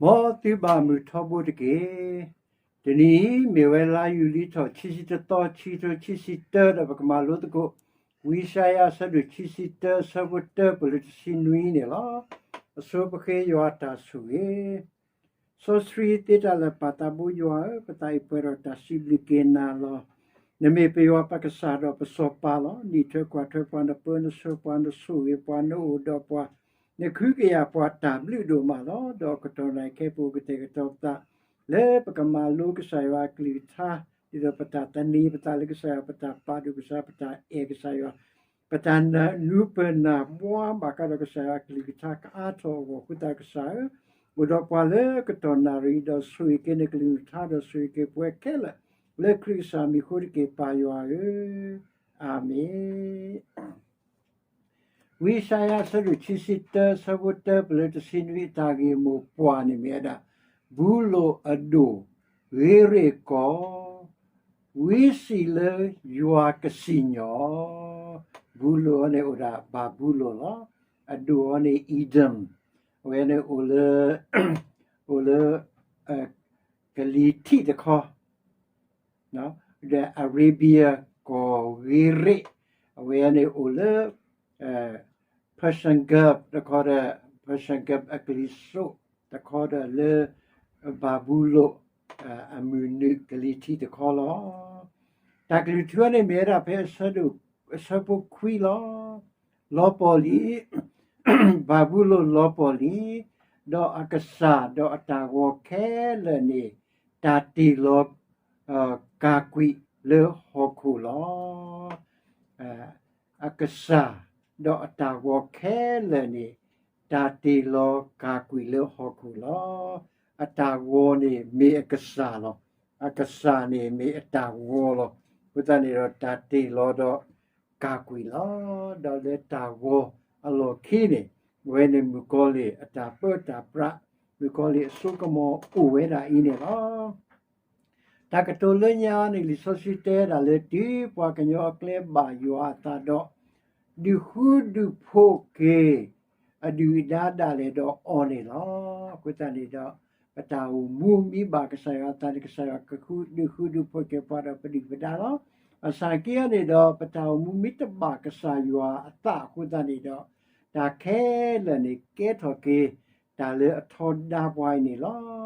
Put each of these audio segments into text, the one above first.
မ်သုဘၣ်မုာ်ထီဘိတက့ၢ်. တနံၤအံၤ မ့ၢ်ဝဲလါယူၤလံထီၣ် ခံဆံတသီ ခံကထိခံဆံတၢ ဒီးပကမၤလိသကိး ဝံယၡါယၤအဆၢဒိၣ်ခံဆံတၢ အဆၢဖိတၢ ပလၢတဆံနွံန့ၣ်လီၤ. အဆိပဃ့ယွၤအတၢ်ဆိၣ်ဂ့ၤ စီဆှံသ့တၢ်လၢာ် ပၢ်သးဘိယွၤဧၢ, ပသးအံၤပှဲၤဒီးတၢ်စံးဘျုးက့ၤနၤလီၤ. နမ့ၢ်ပယွၤပကစၢ်ဒီးပစီၤပၤလီၤ. နအံးထွဲကွၢ်ထွဲပှၤ, နပၢနဆှၢပှၤ, နဆိၣ်ဂ့ၤပှၤ, နအိၣ်ဒီးပှၤ, နကဟုကယာ်ပှၤတၢ်ဘျုးဒိၣ်မးလီၤ. ဒီးကတီၢ်နၢ်ခဲအံၤ ပအိၣ်ကတဲာ်ကတီၤပသး လၢပကမၤလိကစၢ်ယွၤအကလုၢ်ကထါ, ဒ်သိးပတၢ်သန့ၤပသးလၢကစၢ်ယွၤ, ပတၢ်ပာ်ဒိၣ်ကစၢ်, ပတၢ်အဲၣ်ကစၢ်ယွၤ, ပတၢ်နၢ်နူပၢၢ်နၢ်ဘှါဘၣ်ဃးဒီးကစၢ်ယွၤအကလုၢ်ကထါကအါထီၣ်အဂီၢ်အဃိသတး ကစၢ်ဧၢ, အိၣ်ဒီးပှၤလၢကတီၢ်နၣ်ရံၣ်အံၤ ဒီးဆိၣ်ဂ့ၤက့ၤနကလုၢ်ကထါ, ဒီးဆိၣ်ဂ့ၤက့ၤပဝဲခဲလၢာ် လၢခရံာ်ကစၢ်မံၤအဃိတက့ၢ် ပၢ်ယွၤဧၢ, အၤမ့ၣ်. ဝံယၡါယၤအဆၢဒိၣ်ခံဆံတၢ အဆၢဖိတၢ ပလၢတဆံနွံ အတၢ်ဂ့ၢ်မိၢ်ပှၢ်န့ၣ်မ့ၢ်ဝဲဒၣ် ဘူလိၣ်အဒိၣ်, ဂ့ၤရ့ၣ်ကီၢ်, ဝံစံးလၢယွၤကစံၣ်ညီၣ်, ဘူလိၣ်အံၤန့ၣ်အိၣ်ဒၣ်ဘၤဘူလိၣ်လီၤ. အဒိၣ်အံၤန့ၣ် Edom, အဝဲန့ၣ်အိၣ်လၢ အိၣ်လၢ ကလံၤထံးတခီ ဒီး Arabia ကီၢ်ဂ့ၤရ့ၣ်, အဝဲန့ၣ်အိၣ်လၢ Persian Gulf တခီဒီး Persian Gulf အကလံၤစိးတခီဒီးလၢ ဘၤဘူလိၣ် အမုၢ်နုာ်ကလံၤထံးတခီလီၤ. တၢ်ကလုၢ်ထူန့ၣ်မ့ၢ်ဝဲဒၣ်ဖဲ အဆၢဖိခွံလီၤ. လီၤပီၢ်လံ, ဘၤဘူလိၣ်လီၤပီၢ်လံ, ဒီးအကစၢ်ဒီးအတၢ်ဂီၤခဲလၢာ်န့ၣ် တၢ်တ့ၢ်လီၤ ကၤကွံာ်လၢဟီၣ်ခိၣ်လီၤ. အကစၢ်ဒီးအတၢ်ဂီၤခဲလၢာ်န့ၣ် တၢ်တ့ၢ်လီၤကၤကွံာ်လၢဟီၣ်ခိၣ်လီၤ. အတၢ်ဂီၤန့ၣ်မ့ၢ်အကစၢ်လီၤ. အကစၢ်န့ၣ်မ့ၢ်အတၢ်ဂီၤလီၤ. အဃိသတးန့ၣ်ဒီးတၢ်တ့ၢ်လီၤဒီးကၤကွံာ်လီၤ. ဒီးလၢတၢ်ဂီၤအလီၢ်ခံန့ၣ် အဝဲန့ၣ်မုၣ်ကီၤလံၢ်အတၢ်ပၢတၢ်ပြး, မုၣ်ကီၤလံၢ်အစိကမီၤအိၣ်ဝဲဒၣ်အံၤန့ၣ်လီၤ. တၢ်ကတိၤလၢညါန့ၣ် လံာ်စီဆှံတဲဒၣ်လၢ တုၤပှၤကညီအကျဲဘၣ်ယွၤအသးဒီး ဒုးဃုဒုးဖိးက့ၤ အဒုၣ်အဒါဒၣ်လဲာ်ဒီးအီၤန့ၣ်လီၤ. အဃိသတးန့ၣ်ဒီး ပတၢ်အိၣ်မူမ့ၢ်ဘၣ်ကစၢ်ယွၤအသးန့ၣ် ကစၢ်ယွၤကဃုဒုးဃုဒုးဖိးက့ၤပှၤဒီးပဒုၣ်ပဒါလီၤ. ဘၣ်ဆၣ်က့အံၤန့ၣ်ဒီး ပတၢ်အိၣ်မူမ့ၢ်တဘၣ်ကစၢ်ယွၤအသးအဃိသတးန့ၣ်ဒီး တၢ်ခဲလၢာ်န့ၣ်ကဲထီၣ်က့ၤ တၢ်လၢအထီဒါပှၤအံၤန့ၣ်လီၤ.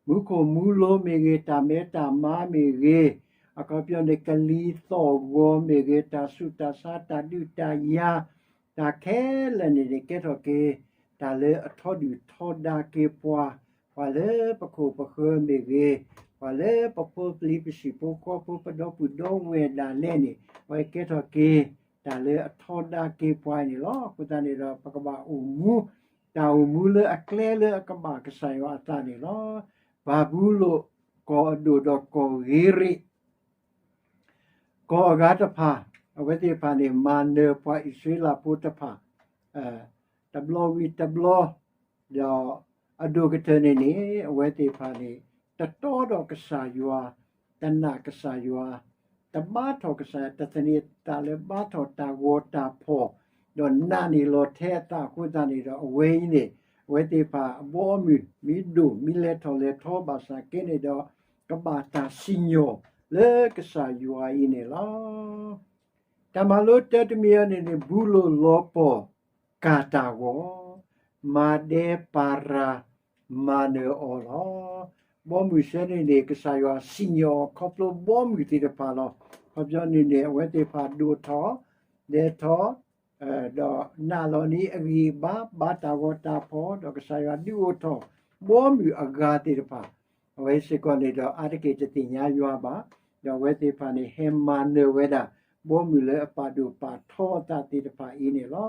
မူခိၣ်မူလိၤမ့ၢ်ဂ့ၤ, တၢ်မဲတၢ်မါမ့ၢ်ဂ့ၤ, အခီပညီန့ၣ် ကလံၤသီၣ်ဂီၤမ့ၢ်ဂ့ၤ, တၢ်ဆူးတၢ်ဆါ, တၢ်ဒုးတၢ်ယၤ, တၢ်ခဲလၢာ်န့ၣ်န့ၣ် ကဲထီၣ်က့ၤ တၢ်လၢအထီဒုၣ်ထီဒါက့ၤပှၤ, ပှၤလၢပခိၣ်ပဃၢၤမ့ၢ်ဂ့ၤ, ပှၤလၢပဖိပလံၤပဟံၣ်ဖိဃီဖိ ပဒီပုၢ်ဒီဝဲၢ်ဒၣ်လဲာ်န့ၣ် အဝဲကဲထီၣ်က့ၤ တၢ်လၢအထီဒါက့ၤပှၤအံၤန့ၣ်လီၤ. အဃိသတးန့ၣ်ဒီး ပကဘၣ်အိၣ်မူ တၢ်အိၣ်မူလၢအကျဲလၢအကဘၣ်ကစၢ်ယွၤအသးန့ၣ်လီၤ. ဘၤဘူလိၣ်ကီၢ်အဒိၣ်ဒီးကီၢ်ဂ့ၤရ့ၣ် ကီၢ်အဂၤတဖၣ် အဝဲသ့ၣ်တဖၣ်န့ၣ် မၤနၢၤပှၤအံၣ်စရ့လးဖိတဖၣ် တဘျီဝံၤတဘျီ, ဒီးအဒိၣ်ကတၢၢ်န့ၣ်န့ၣ် အဝဲသ့ၣ်တဖၣ်န့ၣ် တတီဒီးကစၢ်ယွၤ, တနာ်ကစၢ်ယွၤ, တဘါထီၣ်ကစၢ်ယွၤ, တသန့ၤသးလၢဘါထီၣ်တၢ်ဂီၤတၢ်ဖီၣ်, ဒီးနာ်န့ၢ်လီၤထဲအသးအဃိသတးန့ၣ်ဒီး အဝဲအံၤန့ၣ် အဝဲသ့ၣ်တဖၣ်အဘီအမုၢ် မ့ၢ်ဒိၣ်မ့ၢ်လဲၤထီၣ်လဲၤထီဘၣ်ဆၣ်က့န့ၣ်ဒီး ကဘၣ်တၢ်စံၣ်ညီၣ်လၢကစၢ်ယွၤအံၤန့ၣ်လီၤ. တၢ်မၤလိတၢတမံၤအံၤန့ၣ်န့ၣ် ဘူလိၣ်လီၤပီၢ်ကၤတၢ်ဂီၤ, မၤဒဲပၤရၤမၤနၢၤအီၤလီၤ. ဘီမုၢ်စဲန့ၣ်န့ၣ် ကစၢ်ယွၤစံၣ်ညီၣ်အီၤခီဖျိဘီမုၢ်သ့ၣ်တဖၣ်လီၤ. ခီပညီန့ၣ်န့ၣ် အဝဲသ့ၣ်တဖၣ်ဒိၣ်ထီၣ်, လဲၤထီၣ်, ဒီးနာ်လီၤန့ၢ်အဂံၢ်အဘါ, ဘါတၢ်ဂီၤတၢ်ဖီၣ်, ဒီးကစၢ်ယွၤဒုးအိၣ်ထီၣ် ဘီမုၢ်အဂၤသ့ၣ်တဖၣ်, အဝဲစ့ၢ်ကီးန့ၣ်ဒီး အါတက့ၢ်တသ့ၣ်ညါယွၤဘၣ်, ဒီးအဝဲသ့ၣ်တဖၣ်န့ၣ် ဟဲမၤနၢၤဝဲဒၣ် ဘီမုၢ်လၢအပာ်ဒိၣ်ပာ်ထီအသးသ့ၣ်တဖၣ်အံၤန့ၣ်လီၤ.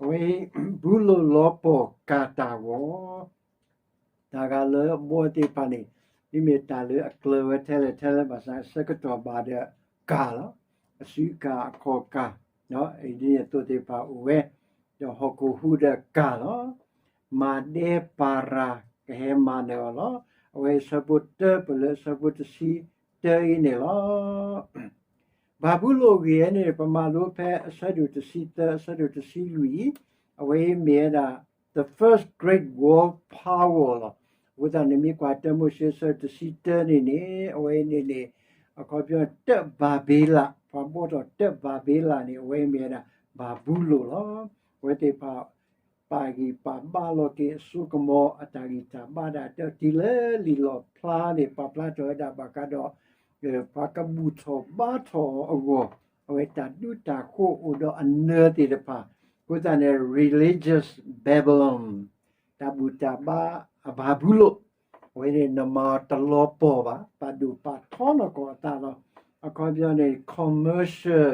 အဝဲ ဘူလိၣ်လီၤပီၢ်ကၤတၢ်ဂီၤ တၢ်ဂၤလၢအဘီသ့ၣ်တဖၣ်န့ၣ် မ့မ့ၢ်တၢ်လၢအကျၢၤဝဲထဲလဲၣ်ထဲလဲၣ်ဘၣ်ဆၣ် အဆၢကတီၢ်ဘၣ်ဒီးကၤလီၤ. အစုကၤအခီၣ်ကၤ, ဒ်န့ၣ်အသိးသ့ၣ်တဖၣ်အိၣ်ဝဲ, ဒီးဟီၣ်ခိၣ်ဟူးဒီးကၤလီၤ. မၤဒဲပၤရၤကဟဲမၤနၢၤအီၤလီၤ. အဝဲအဆၢဖိတၢပလၢအဆၢဖိတဆံတၢအံၤန့ၣ်လီၤ. ဘၤဘူလိၣ်အဂ့ၢ်န့ၣ် ပမၤလိဖဲအဆၢဒိၣ်တဆံသၢ အဆၢဒိၣ်တဆံလွံၢ်, အဝဲမ့ၢ်ဝဲဒၣ် the first great world power လီၤ. အဃိသတးန့ၣ်မ့ၢ်ကွၢ်တၢမိၤၡ့အဆၢတဆံတၢန့ၣ်န့ၣ် အဝဲအံၤန့ၣ်န့ၣ် အခီပညီတၢ်ဘၤဘ့လး, ပှၤဘီၣ်ထီၣ်တၢ်ဘၤဘ့လးန့ၣ် အဝဲမ့ၢ်ဝဲဒၣ်ဘၤဘူလိၣ်လီၤ. အဝဲသ့ၣ်တဖၣ် ပာ်ဂံၢ်ပာ်ဘါလီၤက့ၤအစိကမီၤ အတၢ်ဂံၢ်တၢ်ဘါဒၣ်တၢ်တုၤလၢလံာ်လီၣ်ဖျါန့ၣ် ပာ်ဖျါထီၣ်ဝဲဒၣ်ဘၣ်ဃးဒီး ပှၤကဘူၣ်ထီၣ်ဘါထီၣ်အီၤအဂီၢ်, အဝဲတၢ်ဒူတၢ်ဃိအိၣ်ဒီးအနၢသ့ၣ်တဖၣ်, အဃိသတးန့ၣ် religious Babylon တၢ်ဘူၣ်တၢ်ဘါအဘၤဘူလိၣ်, အဝဲန့ၣ်နမၤတလီၤပှီၢ်ဘၣ်, ပာ်ဒိၣ်ပာ်ထီနီၢ်ကီၢ်အသးလီၤ. အခီပညီန့ၣ် commercial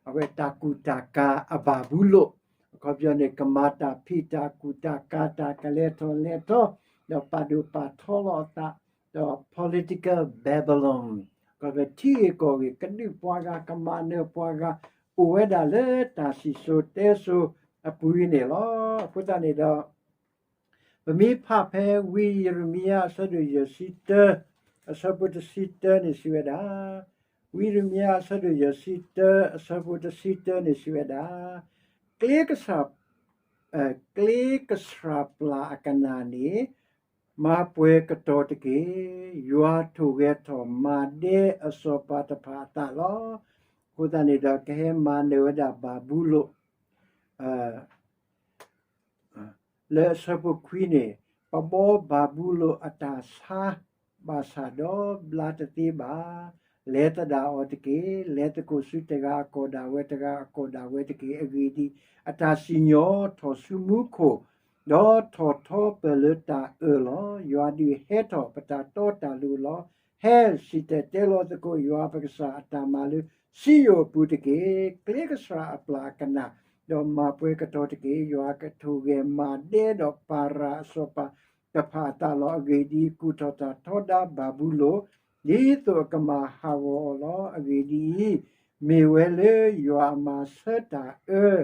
အဝဲတၢ်ကူၣ်တၢ်ကၤအဘၤဘူလိၣ်, အခီပညီန့ၣ် ကမၤတၢ်ဖံးတၢ်ကူၣ်တၢ်ကၤတၢ်ကလဲၤထီၣ်လဲၤထီ, ဒီးပာ်ဒိၣ်ပာ်ထီလီၤအသး, ဒီး political Babylon ကီၢ်ပထံဂ့ၢ်ကီၢ်ဂ့ၢ် ကဒုးပှၤဂၤ ကမၤနၢၤပှၤဂၤ, အိၣ်ဝဲဒၣ်လၢတၢ်စံၣ်စိၤတဲစိၤအပူၤအံၤန့ၣ်လီၤ. အဃိသတးန့ၣ်ဒီး ပမ့ၢ်ဖးဖဲဝံယံးရမံယၤအဆၢဒိၣ်ယဲၢ်ဆံတၢ အဆၢဖိတဆံတၢန့ၣ်စံးဝဲဒၣ်, ဝံယံးရမံယၤအဆၢဒိၣ်ယဲၢ်ဆံတၢ အဆၢဖိတဆံတၢန့ၣ်စံးဝဲဒၣ်, ကျ့ကစၢ် ကျ့ကစၢ်ပျၢ်အကနၣ်န့ၣ် မၤပှဲၤကတီၤတက့ၢ်. ယွၤထိၣ်ဂဲၤထီၣ်မၤဒဲအစီၤပၤတဖၣ်အသးလီၤ. အဃိသတးန့ၣ်ဒီး ကဟဲမၤနၢၤဝဲဒၣ်ဘၤဘူလိၣ် လၢအဆၢဖိခွံန့ၣ်, ပဘီဘၤဘူလိၣ်အတၢ်ဆါဘၣ်ဆၣ်ဒီးဘျါတသ့ဘၣ်. လဲၤသဒၣ်အီၤတက့ၢ်. လဲၤသကိးဆူတဂၤအကီၢ်ဒၣ်ဝဲတဂၤအကီၢ်ဒၣ်ဝဲတက့ၢ်. အဂ့ၢ်ဒ်အံၤ, အတၢ်စံၣ်ညီၣ်ထီၣ်ဆူမူခိၣ်, ဒီးထီၣ်ထီပၢၢ်လၢတၢ်အၢၣ်လီၤ. ယွၤဒုးဟဲထီၣ်ပတၢ်တီတၢ်လိၤလီၤ. ဟဲစံၣ်တဲၤတဲလီၤသကိးယွၤပကစၢ်အတၢ်မၤလၢစံယိၣ်အပူၤတက့ၢ်. ကျ့ကစၢ်အပျၢ်အကနၣ်, ဒီးမၤပှဲၤကတီၤတက့ၢ်. ယွၤကထိၣ်ဂဲၤမၤဒဲဒီးပၤရၤအစီၤပၤတဖၣ်အသးလီၤ. အဂ့ၢ်ဒ်အံၤ, ကူၣ်ထီၣ်တၢ်ထီဒါဘၤဘူလိၣ်, ဒ်သိးအကမၤဟးဂီၤအီၤလီၤ. အဂ့ၢ်ဒ်အံၤ, မ့ၢ်ဝဲလၢယွၤအမၤဆၢတၢ်အၢ,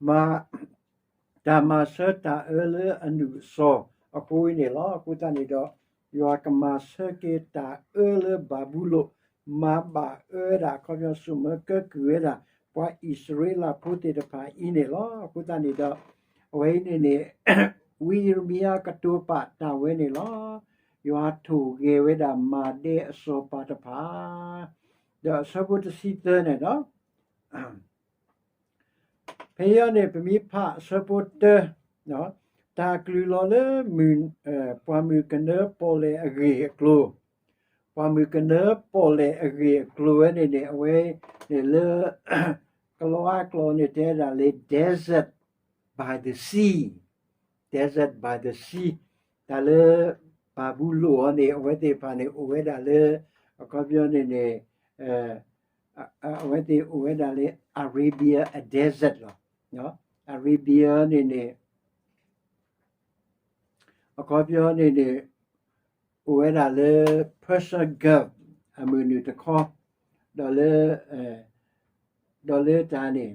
မၤ တၢ်မၤဆၢတၢ်အၢလၢအနုာ်အစီၤအဃိအံၤန့ၣ်လီၤ. အဃိသတးန့ၣ်ဒီး ယွၤကမၤဆၢက့ၤတၢ်အၢလၢဘၤဘူလိၣ်, မၤဘၣ်အၢဝဲဒၣ် အခီပညီ စိာ်မၢကၢကုၢ်ဝဲဒၣ် ပှၤအံၣ်စရ့လးဖိသ့ၣ်တဖၣ်အံၤန့ၣ်လီၤ. အဃိသတးန့ၣ်ဒီး အဝဲအံၤန့ၣ်န့ၣ် ဝံယံးရမံယၤကတိၤပာ်တၢ်ဝဲန့ၣ်လီၤ. ယွၤထိၣ်ဂဲၤဝဲဒၣ်မၤဒဲအစီၤပၤတဖၣ်, ဒီးအဆၢဖိတဆံသၢန့ၣ်ဒီး ဖဲအံၤန့ၣ် ပမ့ၢ်ဖးအဆၢဖိတၢ, တၢ်ကလုၢ်လီၤလၢ ပှၢ်မုၢ်ကနၢပီၣ်လဲၣ်အဂ့ၢ်အကျိၤ, ပှၢ်မုၢ်ကနၢပီၣ်လဲၣ်အဂ့ၢ်အကျိၤဝဲန့ၣ်န့ၣ် အဝဲန့ၣ်လၢ ကလီအကျိာ်န့ၣ်တဲဒၣ်လၢ desert by the sea, desert by the sea, တၢ်လၢ ဘၤဘူလိၣ်အံၤန့ၣ် အဝဲသ့ၣ်တဖၣ်န့ၣ် အိၣ်ဝဲဒၣ်လၢ အခီပညီန့ၣ်န့ၣ် အဝဲသ့ၣ်အိၣ်ဝဲဒၣ်လၢ Arabia အ desert လီၤ. Arabia န့ၣ်န့ၣ် အခီပညီန့ၣ်န့ၣ် အိၣ်ဝဲဒၣ်လၢ Persian Gulf အမုၢ်နုာ်တခီ, ဒီးလၢ ဒီးလၢတၢ်န့ၣ်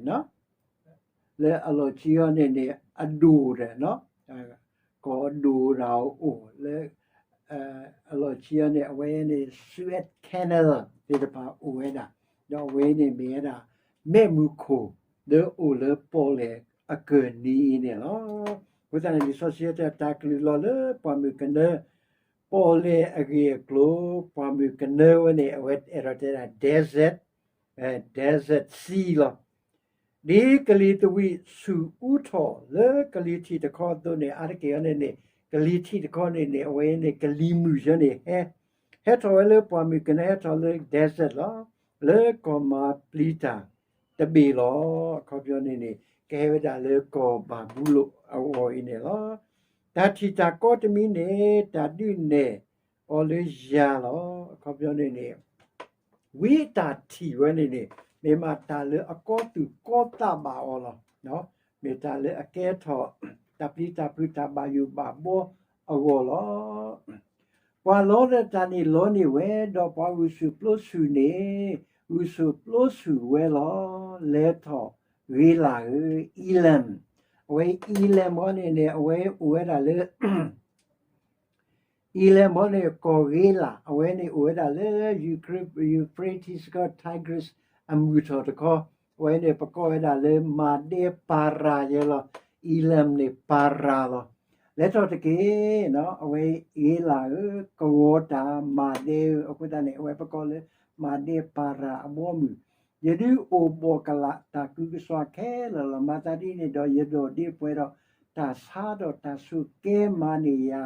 လၢအလီၢ်ခံအံၤန့ၣ်န့ၣ် အဒိၣ်ဒီး ကီၢ်ဒိၣ်တၢ်အိၣ်လၢ အလီၢ်ခံအံၤန့ၣ် အဝဲန့ၣ် Suez Canal သ့ၣ်တဖၣ်အိၣ်ဝဲဒၣ်, ဒီးအဝဲန့ၣ်မ့ၢ်ဝဲဒၣ် မ့ၣ်အူခိၣ်လၢအိၣ်လၢပီၣ်လဲၣ်အကၢၢ်နံၤအံၤန့ၣ်လီၤ. အဃိသတးန့ၣ် လံာ်စီဆှံတဲ တၢ်ကလုၢ်လီၤလၢပှၢ်မုၢ်ကနၢ ပီၣ်လဲၣ်အဂ့ၢ်အကျိၤ, ပှၢ်မုၢ်ကနၢဝဲန့ၣ် အဝဲအဲၣ်ဒိးတဲဒၣ် desert, desert sea လီၤ. ဒ်ကလံၤသဝံးဆူၣ်အူထီၣ်လၢကလံၤထံးတခီအသိးန့ၣ် အါတက့ၢ်အံၤန့ၣ်န့ၣ် ကလံၤထံးတခီန့ၣ်န့ၣ် အဝဲန့ၣ် ကလံၤမုၢ်ဆၢန့ၣ် ဟဲ ဟဲထီၣ်ဝဲလၢပှၢ်မုၢ်ကနၢ ဟဲထီၣ်လၢ desert လီၤ. လၢကီၢ်မၤပျံၤတၢ်တဘ့ၣ်လီၤ. အခီပညီန့ၣ်န့ၣ် ကဟဲဝဲဒၣ်လၢကီၢ်ဘၤဘူလိၣ်အဂီၢ်အံၤန့ၣ်လီၤ. တၢ်ထံၣ်တၢ်ကီတမံၤန့ၣ် တၢ်ဒုးနဲၣ်အီၤလၢယၤလီၤ. အခီပညီန့ၣ်န့ၣ် ဝံအတၢ်ထံၣ်ဝဲန့ၣ်န့ၣ် မ့ၢ်မးတၢ်လၢအကီသူၣ်ကီသးဘၣ်အီၤလီၤ. မ့ၢ်တၢ်လၢအကဲထီၣ် တၢ်ပျံၤတၢ်ဖုးတၢ်ဘၣ်ယိၣ်ဘၣ်ဘီအဂီၢ်လီၤ. ပှၤလီတၢ်န့ၣ်လီန့ၢ်ဝဲ, ဒီးပှၤဂုာ်ဆူၣ်ပျိဆူၣ်န့ၣ် ဂုာ်ဆူၣ်ပျိဆူၣ်ဝဲလီၤ. လဲၤထီၣ်ဂ့ၤလၢ်ဧၢ, Elam, အဝဲ Elam အံၤန့ၣ်န့ၣ် အဝဲအိၣ်ဝဲဒၣ်လၢ Elam အံၤန့ၣ် ကီၢ်ဂ့ၤလၢ် အဝဲန့ၣ်အိၣ်ဝဲဒၣ်လၢ Euphrates ကီၢ် Tigris အမုၢ်ထီၣ်တခီ, အဝဲန့ၣ် ပကိးဝဲဒၣ်လၢမၤဒဲပၤရၤယဲလီၤ. Elam န့ၣ်ပၤရၤလီၤ. လဲၤထီၣ်တက့ၢ်. အဝဲအ့လးဧၢ, ကဝီၤတၢ်မၤဒဲဧၢ, အဃိသတးန့ၣ် အဝဲပကိးလၢ မၤဒဲပၤရၤအဘီအမုၢ်, ယဒုးအိၣ်ဘှီၣ်ကလာ်တၢ်ကုကစွၣ်ခဲလၢာ်လီၤ. မၤသးဒ်န့ၣ်ဒီး ယဒိးဒ့ပှဲၤဒီးတၢ်ဆါဒီးတၢ်ဆိၣ်ကဲမၤန့ၢ်ယၤ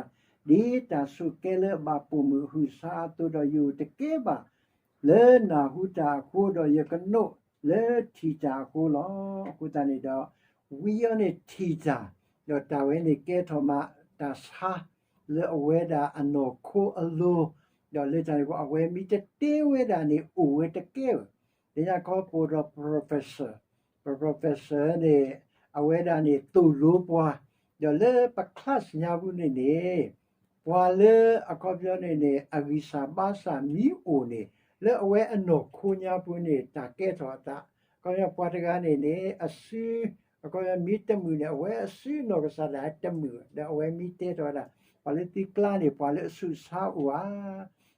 ဒ်တၢ်ဆိၣ်ကဲလၢအဘၣ်ပိာ်မုၣ်အဟုၣ်ဆါအသိးဒီး ယအိၣ်တကဲဘၣ် လၢနၢ်ဟူတၢ်အဃိ ဒီးယကနိးလၢထံၣ်တၢ်အဃိလီၤ. အဃိသတးန့ၣ်ဒီး ဝံအံၤန့ၣ်ထံၣ်တၢ်, ဒီးတၢ်ဝဲန့ၣ်ကဲထီၣ်မးတၢ်ဆါ လၢအဝဲဒၣ်အနီၢ်ခိအလိၤ, ဒီးလၢတၢ်န့ၣ်အဃိ အဝဲမ့ၢ်တတဲဝဲဒၣ်န့ၣ် အိၣ်ဝဲတကဲဧၢ. လၢညါခီပိာ်ဒီး professor, professor န့ၣ် အဝဲဒၣ်န့ၣ်သိၣ်လိပှၤ, ဒီးလၢပ class ညါပူၤန့ၣ်န့ၣ် ပှၤလၢအခီပညီန့ၣ်န့ၣ် အဂံၢ်စၢ်ဘါစၢ်မ့ၢ်အိၣ်န့ၣ် လၢအဝဲအနီၢ်ခိညါပူၤန့ၣ် တၢ်ကဲထီၣ်အသး, အခီပညီပှၤတဂၤန့ၣ်န့ၣ် အစု အခီပညီမ့ၢ်တမုာ်န့ၣ် အဝဲအစုနီၢ်ကစၢ်ဒၣ်တမုာ်, ဒီးအဝဲမ့ၢ်တဲထီၣ်ဝဲဒၣ် ပှၤလၢသုကျါန့ၣ် ပှၤလၢအဆူးဆါအိၣ်ဧါ,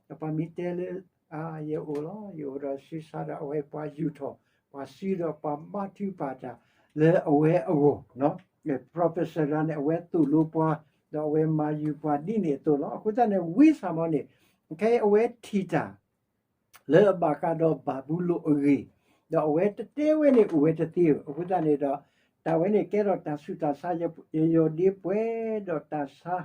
ဒီးပှၤမ့ၢ်တဲလၢ ယအိၣ်လီၤ, ယအိၣ်ဒီးဆူးဆါဒီး အဝဲပှၤယူာ်ထီၣ် ပှၤစုဒီးပှၤဘါထုကဖၣ်တၢ်လၢအဝဲအဂီၢ်, professor တဂၤန့ၣ် အဝဲသိၣ်လိပှၤ ဒီးအဝဲမၤယူာ်ပှၤဒ်န့ၣ်အသိးလီၤ. အဃိသတးန့ၣ် ဝံစၢ်မီၤန့ၣ် ခဲအံၤအဝဲထံၣ်တၢ် လၢအဘၣ်ဃးဒီးဘၤဘူလိၣ်အဂ့ၢ်, ဒီးအဝဲတတဲဝဲန့ၣ်အိၣ်ဝဲတသ့ဧၢ. အဃိသတးန့ၣ်ဒီး တၢ်ဝဲန့ၣ်ကဲထီၣ်တၢ်ဆူးတၢ်ဆါ ယယီၢ်ဒ့ပှဲၤဒီးတၢ်ဆါ,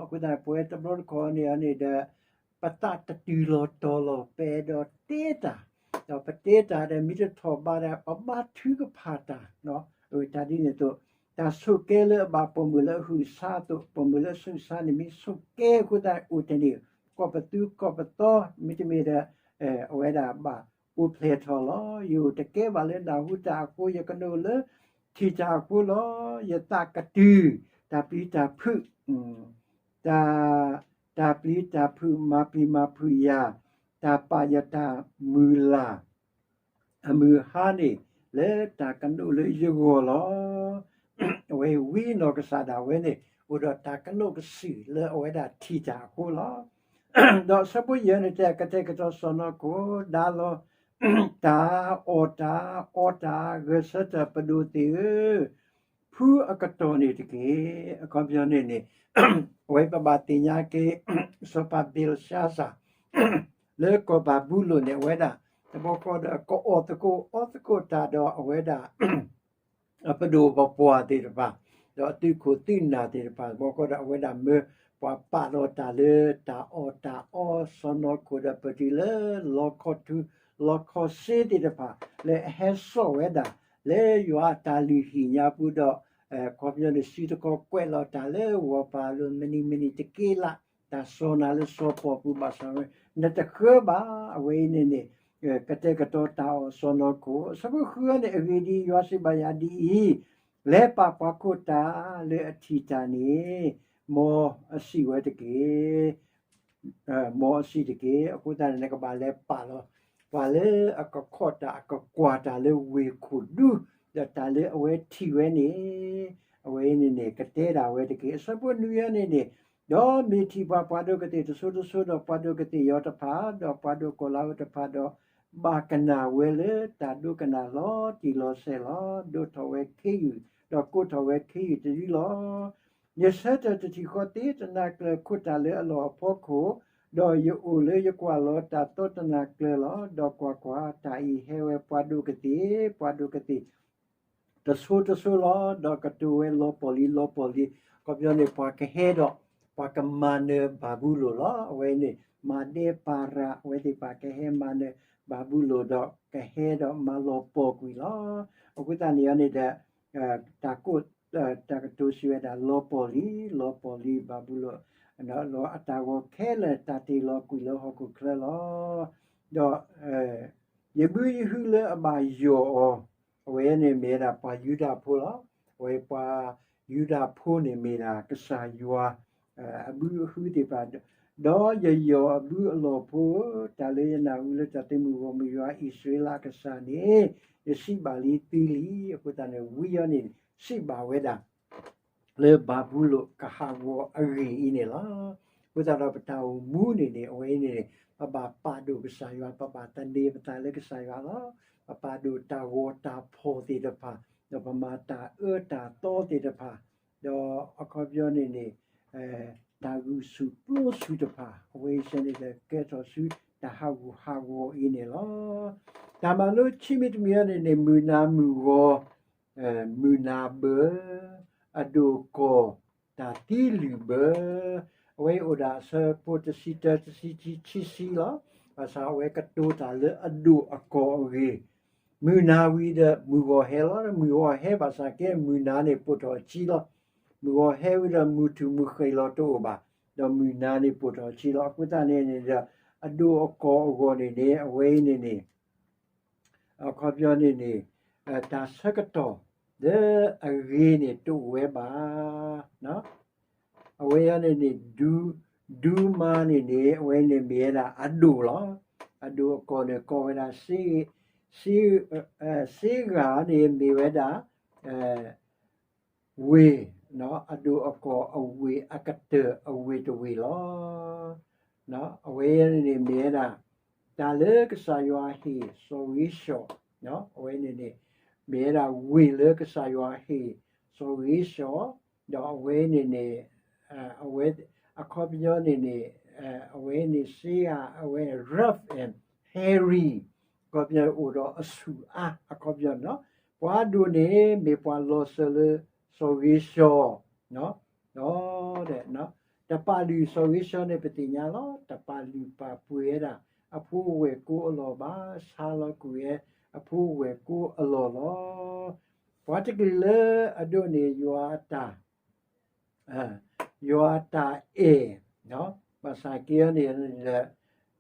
အဃိသတးန့ၣ် ပဝဲတဘျီတခီၣ်န့ၣ်န့ၣ်ဒီး ပသးတတုၤလီၤတီၤလီၤ ပအဲၣ်ဒိးတဲတၢ်, ဒီးပတဲတၢ်ဒီးမ့ၢ်တထီၣ်ဘးဒီး ပဘါထုကဖၣ်တၢ်, တၢ်ဒ်န့ၣ်အသိး တၢ်ဆိၣ်ကဲလၢအဘၣ်ပိာ်မုၣ်လၢအဟုၣ်ဆါအသိး ပိာ်မုၣ်လၢအဟုၣ်ဆါန့ၣ် မ့ၢ်ဆိၣ်ကဲအဃိသတးန့ၣ် အိၣ်တန့ၢ်, ကိးပသူကိးပသီ မ့တမ့ၢ်ဒီး အဝဲဒၣ်ဘၣ်အိၣ်ဖျဲၣ်ထီၣ်လီၤ. ယအိၣ်တကဲဘၣ်လၢနၢ်ဟူတၢ်အဃိ ယကနိးလၢထံၣ်တၢ်အဃိလီၤ. ယသးကတုၤ တၢ်ပျံၤတၢ်ဖုး တၢ်, တၢ်ပျံၤတၢ်ဖုး မၤပျံၤမၤဖုးယၤ, တၢ်ပာ်ယတၢ်မုၢ်လၢ် အမုၢ်ဟါန့ၣ် လၢတၢ်ကနိးလၢယဂီၢ်လီၤ. အဝဲဝံအနီၢ်ကစၢ်ဒၣ်ဝဲန့ၣ် အိၣ်ဒီးတၢ်ကနိးကစုာ်လၢအဝဲဒၣ်ထံၣ်တၢ်အဃိလီၤ. ဒီးအဆၢဖိယဲၢ်န့ၣ်တဲ ကတဲာ်ကတီၤစီၢ်နီၤခိၣ် ဒါလီၤ တၢ်အီၣ်တၢ်အီတၢ် ဂဲၤဆၢထၢၣ်ပဒိၣ်သ့ၣ်ဧၢ, ဖုအကတီၢ်န့ၣ်တက့ၢ်. အခီပညီန့ၣ်န့ၣ် အဝဲပဘၣ်သ့ၣ်ညါက့ၤ စီၤပၤဘ့လ်ၡါစၢ် လၢကီၢ်ဘၤဘူလိၣ်န့ၣ် အဝဲဒၣ် တဘျီဃီဒီး ကအီၣ်သကိးအီသကိးတၢ်ဒီးအဝဲဒၣ် အပဒိၣ်ပပှၢ်သ့ၣ်တဖၣ် ဒီးအသုးခိၣ်သုးနၢ်သ့ၣ်တဖၣ် တဘျီဃီဒီး အဝဲဒၣ်မၢပှၤပာ်လီၤတၢ်လၢတၢ်အီၣ်တၢ်အီ စီၢ်နီၤခိၣ်ဒီးပတုၤလၢလီခီထူ လီခီစ့သ့ၣ်တဖၣ် လၢအဟဲစိာ်ဝဲဒၣ် လၢယွၤအတၢ်လုၢ်ဟံၣ်ညါပူၤဒီး ခီပညီန့ၣ် စုတခီကွဲးလီၤတၢ်လၢဝီၤပၤအလိၤ မနံၤမနံၤတက့ၢ်လၢ် တၢ်စီၢ်နၤလၢစီၤပီၣ်ပူၤဘၣ်ဆၣ်ဝဲ နတဃၢဘၣ် အဝဲအံၤန့ၣ်န့ၣ် ကတဲာ်ကတီၤတၢ်အီၣ်စီၢ်နီၤခိၣ် အဆၢဖိဃုန့ၣ် အဂ့ၢ်ဒ်အံၤ, ယွၤစံးဘၣ်ယၤဒ်အံၤ, လဲၤပာ်ပှၤခိၣ်တၢ်လၢအထံၣ်တၢ်န့ၣ် မ်အစံးဝဲတက့ၢ်. မ်အစံးတက့ၢ်. အဃိသတးန့ၣ် နကဘၣ်လဲၤပာ်လီၤ ပှၤလၢအကခီၣ်တၢ် အကကွၢ်တၢ်လၢဝ့ၢ်ခိၣ်ဒူ ဒီးတၢ်လၢအဝဲထံၣ်ဝဲန့ၣ် အဝဲန့ၣ်န့ၣ် ကတဲဒၣ်ဝဲတက့ၢ်. အဆၢဖိနွံန့ၣ်န့ၣ် ဒီးမ့ၢ်ထံၣ်ပှၤပှၤဒိၣ်ကသ့ၣ်တစိၤတစိၤ ဒီးပှၤဒိၣ်ကသ့ၣ်ယီၤတဖၣ် ဒီးပှၤဒိၣ်ကီၢ်လၤဝဲတဖၣ်ဒီး ဘၣ်ကနၣ်ဝဲလၢတၢ်ဒိကနၣ်လီၤတံၢ်လီၤဆဲးလီၤ. ဒိးထီၣ်ဝဲခ့ယုၢ် ဒီးကိးထီၣ်ဝဲခ့ယုၢ်တဒုလီၤ. ယဆၢထၢၣ်တထံၣ်ဃီသ့ တနၤကျၢၤခိၣ်တၢ်လၢအလီၢ်အဖီခိၣ်, ဒီးယအိၣ်လၢယကွၢ်လီၤတၢ်သီတနၤကျၢၤလီၤ. ဒီးကွၢ်ကွၢ်, တၢ်အံၤဟဲဝဲပှၤဒိၣ်ကသ့ၣ်, ပှၤဒိၣ်ကသ့ၣ် တစိၤတစိၤလီၤ. ဒီးကတိၤဝဲလီၤပီၢ်လံ လီၤပီၢ်လံ. အခီပညီန့ၣ် ပှၤကဟဲဒီး ပှၤကမၤနၢၤဘၤဘူလိၣ်လီၤ. အဝဲန့ၣ် မၤဒဲပၤရၤ အဝဲသ့ၣ်တဖၣ်ကဟဲမၤနၢၤဘၤဘူလိၣ်ဒီး ကဟဲဒီးမၤလီၤပီၢ်ကွံာ်လီၤ. အဃိသတးန့ၣ်န့ၣ်ဒီး တၢ်ကိး တၢ်ကတိၤစံးဝဲဒၣ် လီၤပီၢ်လံ လီၤပီၢ်လံ ဘၤဘူလိၣ် လီၤအတၢ်ဂီၤခဲလၢာ်တၢ်တ့ၢ်လီၤကွံာ်လၢဟီၣ်ခိၣ်ချၢလီၤ. ဒီး ယဘုယဟုလၢအဘၣ်ယီၢ်အီၤ အဝဲန့ၣ်မ့ၢ်ဝဲဒၣ်ပှၤယူဒၤဖိလီၤ. အဝဲပှၤယူဒၤဖိန့ၣ်မ့ၢ်ဒၣ်ကစၢ်ယွၤ အဘုအဟုသ့ၣ်တဖၣ်, ဒီးယယီၢ်အဘုအလီၢ်ဖိဧၢ, တၢ်လၢယနၢ်ဟူလၢတၢ်သုးမုၢ်ဂီၢ်မုၢ် ယွၤအံၣ်စရ့လးအကစၢ်န့ၣ် ယစံးဘၣ်လံသုလံ. အဃိသတးန့ၣ် ဝံအံၤန့ၣ် စံးဘၣ်ဝဲဒၣ် လၢဘၤဘူလိၣ်ကဟးဂီၤအဂ့ၢ်အံၤန့ၣ်လီၤ. အဃိသတးဒီးပတၢ်အိၣ်မူန့ၣ်န့ၣ် အဝဲအံၤန့ၣ်န့ၣ် ပဘၣ်ပာ်ဒိၣ်ကစၢ်ယွၤ, ပဘၣ်သန့ၤပသးလၢကစၢ်ယွၤလီၤ. ပပာ်ဒိၣ်တၢ်ဂီၤတၢ်ဖီၣ်သ့ၣ်တဖၣ်, ဒီးပမၤတၢ်အၢတၢ်သီသ့ၣ်တဖၣ် ဒီးအခီပညီန့ၣ်န့ၣ် တၢ်ဂုာ်ဆူၣ်ပျိဆူၣ်တဖၣ် အဝဲအံၤစ့ၢ်န့ၣ်ဒီး ကဲထီၣ်ဆူတၢ်ဟးဂူာ်ဟးဂီၤအံၤန့ၣ်လီၤ. တၢ်မၤလိခံမံၤတမံၤအံၤန့ၣ်န့ၣ် မုၢ်နၤမုၢ်ဂီၤ မုၢ်နၤဘၢ အဒိၣ်အကီၢ် တၢ်သံလုၢ်ဘၢ အဝဲအံၤအိၣ်ဒၣ်အဆၢဖိတဆံတၢ တဆံခံ ခံဆံလီၤ. ဘၣ်ဆၣ်အဝဲကတိၤတၢ်လၢအဒိၣ်အကီၢ်အဂ့ၢ် မုၢ်နၤဝံၤဒီးမုၢ်ဂီၤဟဲလီၤ. မုၢ်ဂီၤဟဲဘၣ်ဆၣ်က့ မုၢ်နၤန့ၣ်ပိာ်ထီၣ်အဆံလီၤ. မုၢ်ဂီၤဟဲဝံၤဒီးမုၢ်ထူၣ်မုၢ်ဃ့ၢ်လီၤတအိၣ်ဘၣ်, ဒီးမုၢ်နၤန့ၣ်ပိာ်ထီၣ်အဆံလီၤ. အဃိသတးန့ၣ်န့ၣ်ဒီး အဒိၣ်အကီၢ်အဂီၢ်န့ၣ်န့ၣ် အဝဲအံၤန့ၣ်န့ၣ် အခီပညီန့ၣ်န့ၣ် တၢ်ဆၢကတီၢ်လၢအဂ့ၤန့ၣ်တအိၣ်ဝဲဘၣ်. အဝဲအံၤန့ၣ်န့ၣ် ဒူမါန့ၣ်န့ၣ် အဝဲန့ၣ်မ့ၢ်ဝဲဒၣ်အဒိၣ်လီၤ. အဒိၣ်အကီၢ်န့ၣ် ကီဝဲဒၣ် စ့ဂၤန့ၣ်မ့ၢ်ဝဲဒၣ် ဝ့ၢ်, အဒိၣ်အကီၢ်အဝ့ၢ်အကတၢၢ်အဝ့ၢ်တဝ့ၢ်လီၤ. အဝဲအံၤန့ၣ်မ့ၢ်ဝဲဒၣ် တၢ်လၢကစၢ်ယွၤဟ့ၣ်စီၤဧ့ၡီၤ, အဝဲန့ၣ်န့ၣ် မ့ၢ်ဝဲဒၣ်ဝ့ၢ်လၢကစၢ်ယွၤဟ့ၣ်စီၤဧ့ၡီၤ, ဒီးအဝဲန့ၣ်န့ၣ် အဝဲ အခီပညီန့ၣ်န့ၣ် အဝဲန့ၣ်စ့ဂၤ အဝဲ Ralph and Harry အခီပညီအိၣ်ဒီးအဆူၣ်အါ အခီပညီန့ၣ်လီၤ. ပှၤအဒိၣ်န့ၣ် မ့ၢ်ပှၤလီၤစၢၤလၢစီၤဧ့ၡီၤ ဒီး တပာ်လုၢ်စီၤဧ့ၡီၤန့ၣ် ပသ့ၣ်ညါလီၤ. တပာ်လုၢ်ပာ်ပှ့ၤဝဲဒၣ် အဖိအဝဲၢ်ကိအလီၢ်ဘၣ်, ဆါလီၤကွံာ်ဝဲ အဖိအဝဲၢ်ကိအလီၢ်လီၤ. ပှၤတကလုာ်လၢအဒိၣ်န့ၣ် ယွၤအတၢ် ယွၤအတၢ်အဲၣ်, ဘၣ်ဆၣ်က့န့ၣ်ဒီး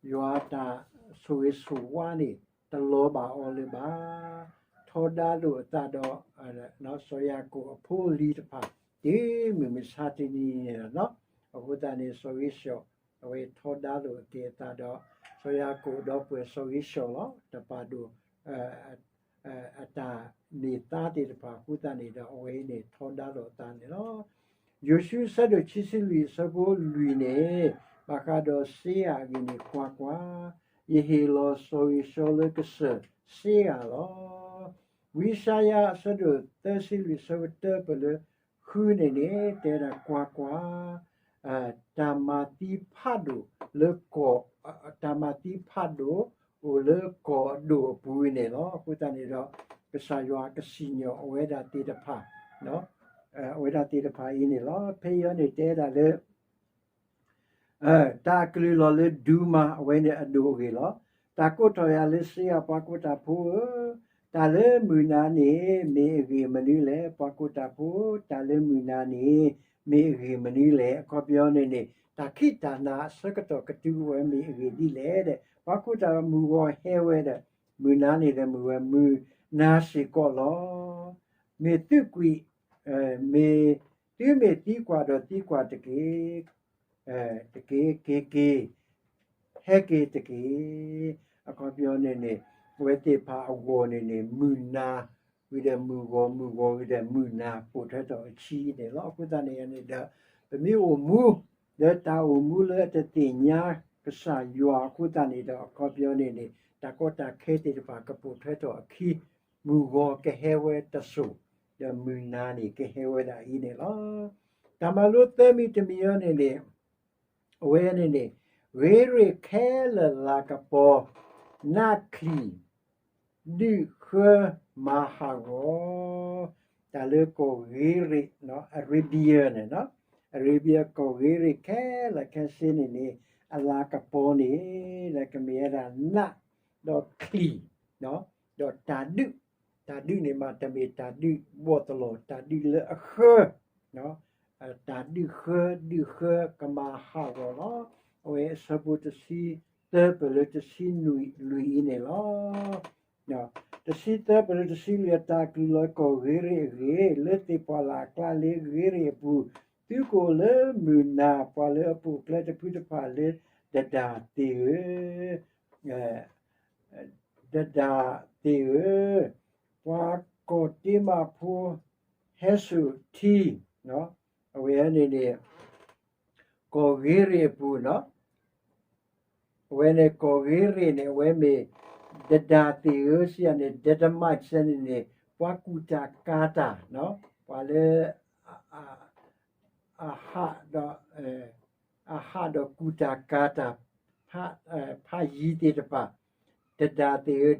ယွၤအတၢ်ဆိၣ်ဂ့ၤဆိၣ်ဝါန့ၣ် တလီၤဘၣ်အီၤလၢၤဘၣ်. ထီဒါလိာ်အသးဒီး စီၤယၤကိာ်အဖိအလံၤတဖၣ် တုၤမုၢ်မဆါတနံၤန့ၣ်လီၤ. အဃိသတးန့ၣ် စီၤဧ့ၡီၤ အဝဲထီဒါလိာ်က့ၤအသးဒီး စီၤယၤကိာ်ဒီပုၢ်ဝဲၢ်စီၤဧ့ၡီၤလီၤ. တပာ်ဒိၣ် အတၢ်န့ၢ်သါသ့ၣ်တဖၣ်အဃိသတးန့ၣ်ဒီး အဝဲအံၤန့ၣ်ထီဒါလိာ်အသးန့ၣ်လီၤ. ယိၤၡူအဆၢဒိၣ်ခံဆံလွံၢ်အဆၢဖိလွံၢ်န့ၣ် ဘၣ်ဃးဒီးစ့ဂၤအဂ့ၢ်န့ၣ် ကွၢ်ကွၢ်, ယဟ့ၣ်လီၤစီၤဧ့ၡီၤလၢကစၢၢ်စ့ဂၤလီၤ. ဝံယၡါယၤအဆၢဒိၣ်သၢဆံလွံၢ်အဆၢဖိတၢပၢၢ်လၢဃုန့ၣ်န့ၣ် တဲဒၣ်ကွၢ်ကွၢ် တၢ်မၤသံဖးဒိၣ်လၢကီၢ်, တၢ်မၤသံဖးဒိၣ်အိၣ်လၢကီၢ်အဒိၣ်အပူၤန့ၣ်လီၤ. အဃိသတးန့ၣ်ဒီး ကစၢ်ယွၤကစံၣ်ညီၣ်အဝဲဒၣ်သ့ၣ်တဖၣ်, အဝဲဒၣ်သ့ၣ်တဖၣ်အံၤန့ၣ်လီၤ. ဖဲအံၤန့ၣ်တဲဒၣ်လၢ တၢ်အကလုၢ်လီၤလၢဒူမါ အဝဲန့ၣ်အဒိၣ်အဂ့ၢ်လီၤ. တၢ်ကိးထီၣ်ယၤလၢစ့ဂၤ ပှၤကိးတၢ်ဖိဧၢ, တၢ်လၢမုၢ်နၤန့ၣ် မ့ၢ်အဂ့ၢ်မနုၤလဲၣ်. ပှၤကိးတၢ်ဖိ, တၢ်လၢမုၢ်နၤန့ၣ် မ့ၢ်အဂ့ၢ်မနုၤလဲၣ်. အခီပညီန့ၣ်န့ၣ် တၢ်ခံးတၢ်နၤအဆၢကတီၢ်ကတုၤဝဲမ့ၢ်အဂ့ၢ်ဒ်လဲၣ်ဒီး ပှၤကိးတၢ်မုၢ်ဂီၤဟဲဝဲဒီး မုၢ်နၤန့ၣ်ဒီးမ့ၢ်ဝဲမုၢ်နၤစ့ၢ်ကီးလီၤ. မ့ၢ်သုးကွံာ်, မ့ၢ်သုမ့ၢ်သံကွၢ်ဒီးသံကွၢ်တက့ၢ်. တက့ၢ်, က့ၤက့ၤ, ဟဲက့ၤတက့ၢ်. အခီပညီန့ၣ်န့ၣ် အဝဲသ့ၣ်တဖၣ်အဂီၢ်န့ၣ်န့ၣ် မုၢ်နၤဝံၤဒီးမုၢ်ဂီၤ, မုၢ်ဂီၤဝံၤဒီးမုၢ်နၤ ပိာ်ထွဲထီၣ်အခံန့ၣ်လီၤ. အဃိသတးန့ၣ်န့ၣ်ဒီး ပမ့ၢ်အိၣ်မူ လၢတၢ်အိၣ်မူလၢအတသ့ၣ်ညါကစၢ်ယွၤအဃိသတးန့ၣ်ဒီး အခီပညီန့ၣ်န့ၣ် တၢ်ကီတၢ်ခဲသ့ၣ်တဖၣ် ကပိာ်ထွဲထီၣ်အခံ, မုၢ်ဂီၤကဟဲဝဲတစိၢ်, ဒီးမုၢ်နၤန့ၣ်ကဟဲဝဲဒၣ်အံၤန့ၣ်လီၤ. တၢ်မၤလိသၢမံၤတမံၤအံၤန့ၣ်န့ၣ် အဝဲန့ၣ်န့ၣ် ဂ့ၤရ့ၣ်ခဲလၢာ်လၤကပီၤ နးချံၣ် ဒုးဃၢမၤဟးဂီၤ, တၢ်လၢကီၢ်ဂ့ၤရ့ၣ်, Arabia န့ၣ်, Arabia ကီၢ်ဂ့ၤရ့ၣ်ခဲလၢာ်ခဲဆ့န့ၣ်န့ၣ် အလၤကပီၤန့ၣ် လၢကမ့ၢ်ဝဲဒၣ်နး ဒီးချံၣ် ဒီးတၢ်ဒုး, တၢ်ဒုးန့ၣ်မ့ၢ်တမ့ၢ်တၢ်ဒုးဘီၣ်သလီၤ, တၢ်ဒုးလၢအဃၢ, တၢ်ဒုးဃၢ, ဒုးဃၢကမၤဟးဂီၤလီၤ. အဝဲအဆၢဖိတဆံသၢပၢၢ်လၢတဆံလွံၢ်အံၤန့ၣ်လီၤ. တဆံသၢပၢၢ်လၢတဆံလွံၢ် အတၢ်ကလုၢ်လီၤကီၢ်ဂ့ၤရ့ၣ်အဂ့ၢ်, လၢသ့ၣ်ပှၢ်လၢ်အကျါလၢဂ့ၤရ့ၣ်အပူၤ, သုကအိၣ်လၢမုၢ်နၤ, ပှၤလၢအပိာ်ကျဲတဖုတဖၣ်လၢဒဒၣ်သ့ၣ်ဧၢ ဒဒၣ်သ့ၣ်ဧၢ, ပှၤကီၢ်တ့မးဖိ ဟဲစိာ်ထံ, အဝဲန့ၣ်န့ၣ် ကီၢ်ဂ့ၤရ့ၣ်အပူၤန့ၣ်, အဝဲန့ၣ်ကီၢ်ဂ့ၤရ့ၣ်န့ၣ် အဝဲမ့ၢ် ဒဒၣ်သ့ၣ်ဧၢ စံးယၤန့ၣ် Dotamites န့ၣ်န့ၣ် ပှၤကူၣ်တၢ်ကၤတၢ်, ပှၤလၢ အ အဟးဒီး အဟးဒီးကူၣ်တၢ်ကၤတၢ် ဖးယံၤသ့ၣ်တဖၣ်, တဒၣ်သ့ၣ်ဧ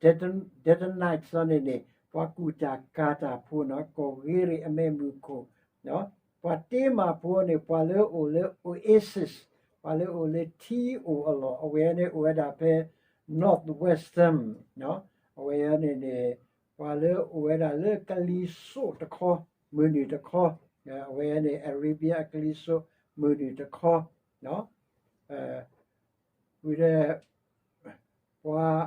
ၢ, Dedanites န့ၣ်န့ၣ် ပှၤကူၣ်တၢ်ကၤတၢ်ဖိနီၤ, ကီၢ်ဂ့ၤရ့ၣ်အမဲၢ်မုၢ်ခိၣ်, ပှၤတ့မးဖိန့ၣ် ပှၤလၢအိၣ်လၢ Oasis, ပှၤလၢအိၣ်လၢထံအိၣ်အလီၢ်, အဝဲန့ၣ်အိၣ်ဝဲဒၣ်ဖဲ Northwestern, အဝဲန့ၣ်န့ၣ် ပှၤလၢအိၣ်ဝဲဒၣ်လၢကလံၤစိးတခီ, မုၢ်နုာ်တခီ, အဝဲန့ၣ် Arabia အကလံၤစိး မုၢ်နုာ်တခီ, ဝံၤဒီး ပှၤ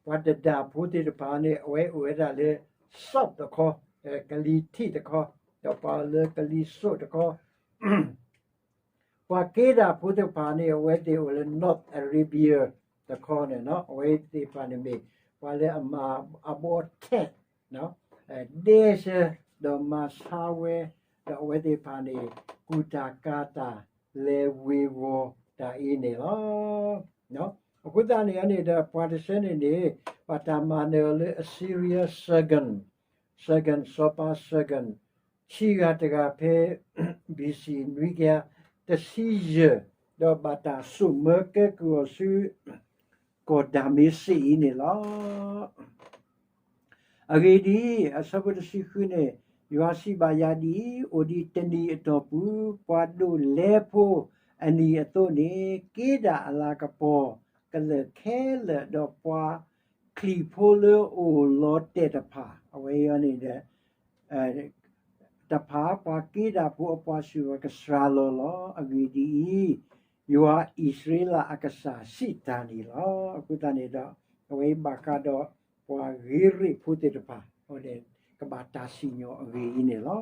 ပှၤတဒၣ်ဖိသ့ၣ်တဖၣ်န့ၣ် အဝဲအိၣ်ဝဲဒၣ်လၢ South တခီ, ကလံၤထံးတခီ, ဒီးပှၤလၢကလံၤစိးတခီ, ပှၤက့ဒၣ်ဖိသ့ၣ်တဖၣ်န့ၣ် အဝဲသ့ၣ်အိၣ်လၢ North Arabia တခီန့ၣ်နီၤ, အဝဲသ့ၣ်တဖၣ်န့ၣ်မ့ၢ် ပှၤလၢအမၤအဘီထဲး ဒဲဆၢ ဒီးမၤဆါဝဲ, ဒီးအဝဲသ့ၣ်တဖၣ်န့ၣ် ကူၣ်တၢ်ကၤတၢ် လဲၤဝ့ၤဝီၤတၢ်အံၤန့ၣ်လီၤ. အဃိသတးန့ၣ်န့ၣ်ဒီး ပှၤတဆၢန့ၣ်န့ၣ် ဘၣ်တၢ်မၤနၢၤအီၤလၢ Assyria Sargon, Sargon စီၤပၤ Sargon ခံဂၤတဂၤဖဲ B C နွံကယၤတဆံယဲၢ်, ဒီးဘၣ်တၢ်စိာ်မၢကဲကုၢ်အီၤဆူ ကီၢ်ဒၤမ့းစ့းအံၤန့ၣ်လီၤ. အဂ့ၢ်ဒ်အံၤ, အဆၢဖိတဆံဃုန့ၣ်, ယွၤစံးဘၣ်ယၤဒ်အံၤ, အိၣ်ဒံးတနံၤအတီၢ်ပူၤ, ပှၤဒိးလဲဖိအနံၤအသိးန့ၣ်, က့ဒၣ်အလၤကပီၤကလၢာ်ခဲလၢာ်, ဒီးပှၤချံးဖိလၢအိၣ်လီၤတဲာ်တဖၣ်, အဝဲအံၤန့ၣ်ဒီး တဖၣ် ပှၤက့ဒၣ်ဖိအပှၤစူၢ်ကစှၤလီၤလီၤ. အဂ့ၢ်ဒ်အံၤ, ယွၤအံၣ်စရ့လးအကစၢ်စံးတၢ်န့ၣ်လီၤ. အဃိသတးန့ၣ်ဒီး အဝဲအံၤဘၣ်ဃးဒီး ပှၤဂ့ၤရ့ၣ်ဖိသ့ၣ်တဖၣ် ကဘၣ်တၢ်စံၣ်ညီၣ်အဂ့ၢ်အံၤန့ၣ်လီၤ.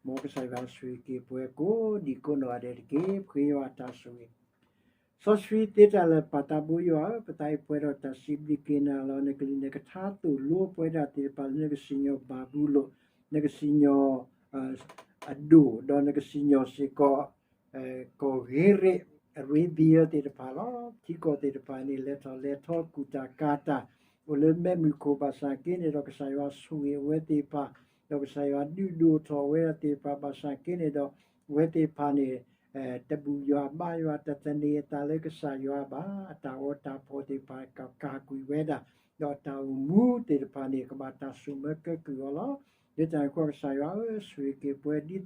မ်ကစၢ်ယွၤဆိၣ်ဂ့ၤက့ၤပှၤကိးဒံးကိးနီၢ်ဂၤဒဲးတက့ၢ်. ပဃ့ယွၤအတၢ်ဆိၣ်ဂ့ၤ စီဆှံသ့တၢ်လၢာ် ပၢ်သးဘိယွၤဧၢ, ပသးအံၤပှဲၤဒီးတၢ်စံးဘျုးက့ၤနၤလီၤ. နကလုၢ်နကထါသိၣ်လိပဝဲဒၣ်သ့ၣ်တဖၣ်လၢ နကစံၣ်ညီၣ်ဘၤဘူလိၣ်, နကစံၣ်ညီၣ်အဒိၣ်, ဒီးနကစံၣ်ညီၣ်စ့ၢ်ကီး ကီၢ်ဂ့ၤရ့ၣ် Arabia သ့ၣ်တဖၣ်လီၤ. ထံကီၢ်သ့ၣ်တဖၣ်န့ၣ် လဲၤထီၣ်လဲၤထီ ကူၣ်တၢ်ကၤတၢ် အိၣ်လၢမဲးမုၢ်ခိၣ်ဘၣ်ဆၣ်က့န့ၣ်ဒီး ကစၢ်ယွၤဆိၣ်ဂ့ၤအဝဲသ့ၣ်တဖၣ်, ဒီးကစၢ်ယွၤဒုးဒိၣ်ထီၣ်ဝဲဒၣ်သ့ၣ်တဖၣ် ဘၣ်ဆၣ်က့န့ၣ်ဒီး အဝဲသ့ၣ်တဖၣ်န့ၣ် တဘူၣ်ယွၤဘါယွၤ တသန့ၤအသးလၢကစၢ်ယွၤဘၣ်. အတၢ်ဂီၤတၢ်ဖီၣ်သ့ၣ်တဖၣ် ကကၤကွံာ်ဝဲဒၣ်, ဒီးတၢ်အိၣ်မူသ့ၣ်တဖၣ်န့ၣ် ကဘၣ်တၢ်စိာ်မၢကဲကုၢ်အီၤလီၤ. ဒ်တၢ်န့ၣ်အဃိ ကစၢ်ယွၤဧၢ, ဆိၣ်ဂ့ၤက့ၤပှၤ ဒ်သိးဒီး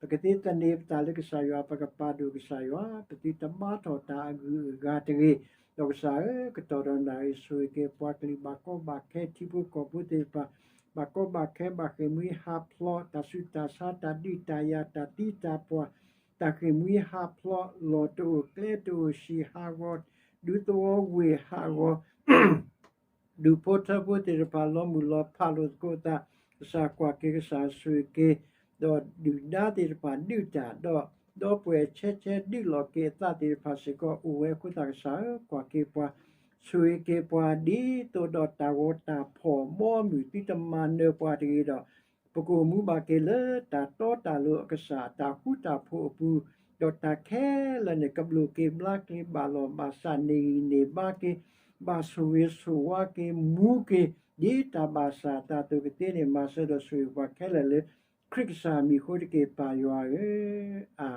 ပကသ့သန့ၤပသးလၢကစၢ်ယွၤ, ပကပာ်ဒိၣ်ကစၢ်ယွၤ, ပသုတဘါထီၣ်တၢ်အဂုၤအဂၤတဂ့ၤ. ဒီးကစၢ်ဧၢ, ကတီၢ်ဒီးနၣ်ရံၣ် ဆိၣ်ဂ့ၤက့ၤပှၤကလုာ် ဘၣ်ကီဘၣ်ခဲ ထံဖိကီၢ်ဖိသ့ၣ်တဖၣ် ဘၣ်ကီဘၣ်ခဲ ဘၣ်ဃ့ၢ်မှံဟးဖျိး တၢ်ဆူးတၢ်ဆါ တၢ်ဒုးတၢ်ယၤ တၢ်သံတၢ်ပှၢ် တၢ်ဃ့ၢ်မှံဟးဖျိး လီၢ်တအိၣ်ကျဲတအိၣ် ဆံးဟးဂီၤ ဒူသဝီဝ့ၢ်ဟးဂီၤ ဒူၣ်ဖိထၢဖိသ့ၣ်တဖၣ် လီၤမုၢ်လီၤဖးလိာ်သကိးသး, ကစၢ်ကွၢ်က့ၤ ကစၢ်ဆိၣ်ဂ့ၤက့ၤ, ဒီးဒုၣ်ဒါသ့ၣ်တဖၣ်ဒုးတၢ်, ဒီးဒီပုၢ်ဝဲၢ်ဆဲးဆဲးဒုးလီၤက့ၤအသးသ့ၣ်တဖၣ်စ့ၢ်ကီး အိၣ်ဝဲအဃိသတး ကစၢ်ဧၢ, ကွၢ်က့ၤပှၤ, ဆိၣ်ဂ့ၤက့ၤပှၤ ဒ်သိးဒီးတၢ်ဂီၤတၢ်ဖီၣ်ဘီမုၢ် သုတမၤနၢၤပှၤတဂ့ၤဒီး ပကအိၣ်မူဘၣ်က့ၤလၢတၢ်တီတၢ်လိၤအကစၢ် တၢ်ဃူတၢ်ဖိးအပူၤ, ဒီးတၢ်ခဲလၢာ်န့ၣ် ကဘျိၣ်က့ၤဘျါက့ၤ ဘၣ်လီၢ်ဘၣ်စး န့ၢ်ဂံၢ်န့ၢ်ဘါက့ၤ, ဘၣ်ဆိၣ်ဂ့ၤဆိၣ်ဝါက့ၤ မူက့ၤ ဒ်တၢ်ဘၣ်ဆၣ်အသးအသိးကသ့န့ၣ် မၤစၢၤဒီးဆိၣ်ဂ့ၤပှၤခဲလၢာ်လၢ ခရံာ်ကစၢ်မံၤအဃိတက့ၢ် ပၢ်ယွၤဧၢ, အၤ